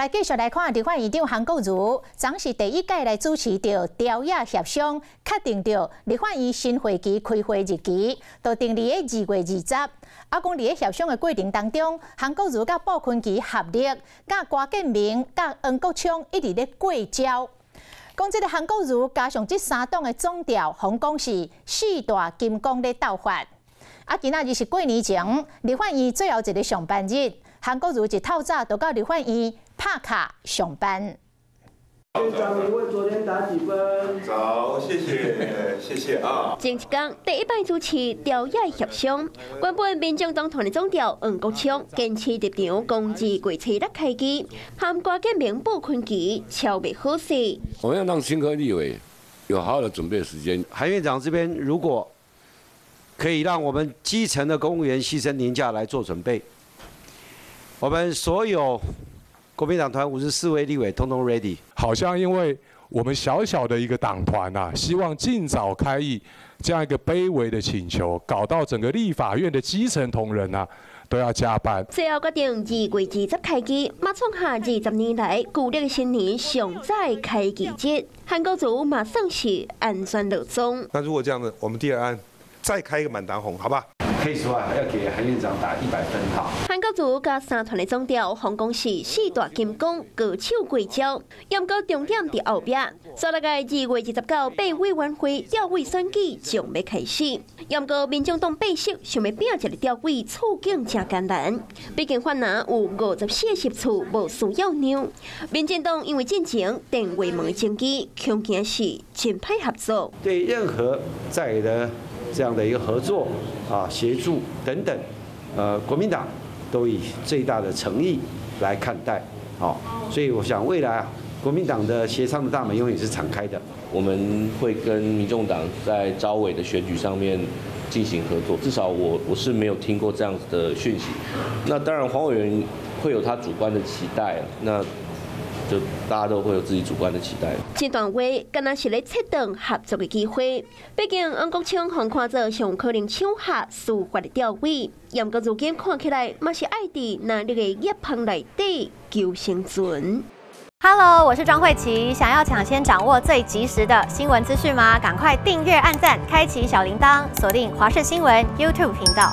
來繼續來看立法院長韓國瑜，昨是第一屆來主持著朝野協商，確定著立法院新會期開會日期，就定佇咧2月20。啊，講佇咧協商的過程當中，韓國瑜佮傅崐萁合力，佮郭建明、佮黃國昌一直咧過招。講這个韓國瑜加上這三黨的總召，予人講是四大金剛咧鬥法。啊，今仔日是過年前，立法院最後一个上班日，韓國瑜一透早就到立法院拍卡上班。院長，你為昨天打幾分？早，謝謝，謝謝啊。前一工第一擺主持朝野協商，原本民眾黨團的總召黃國昌堅持入場公示過初六開機，和郭建明、傅崐萁敲袂好勢。我們要讓新科立委有好好的準備時間。韓院長這邊如果可以讓我們基層的公務員犧牲年假來做準備，我們所有國民黨團54位立委通通 ready。好像因為我們小小的一個黨團啊，希望盡早開議，這樣一個卑微的請求，搞到整個立法院的基層同仁啊都要加班。最後決定2月20開機，嘛創下20年來舊曆新年上早開議日。韓國瑜嘛算是安全落莊。那如果這樣子，我們第二案再開一個滿堂紅，好吧？可以說啊，要給韓院長打100分哈。韓國瑜佮三團的總召，予人講是四大金剛高手過招，毋過重點佇後壁。煞落來2月29八委員會調委選舉將欲開始，毋過民眾黨白色想欲拼一个調委，處境誠艱難。畢竟泛藍有54席次無需要讓。民進黨因為進前電話門爭議，恐驚是真歹合作。對任何在野的這樣的一個合作啊、協助等等，國民黨都以最大的誠意來看待，好，所以我想未來啊，國民黨的協商的大門永遠是敞開的。我們會跟民眾黨在召委的選舉上面進行合作，至少我是沒有聽過這樣子的訊息。那當然黃委員會有他主觀的期待，那就大家都會有自己主觀的期待。這段話敢若是咧切斷合作的機會。畢竟黃國昌予看做上有可能搶下司法的調委，毋過如今看起來嘛是愛佇藍綠的夾縫內底求生存。 Hello，我是莊慧琪。想要搶先掌握最及時的新聞資訊嗎？趕快訂閱、按讚、開啟小鈴鐺，鎖定華視新聞 YouTube 頻道。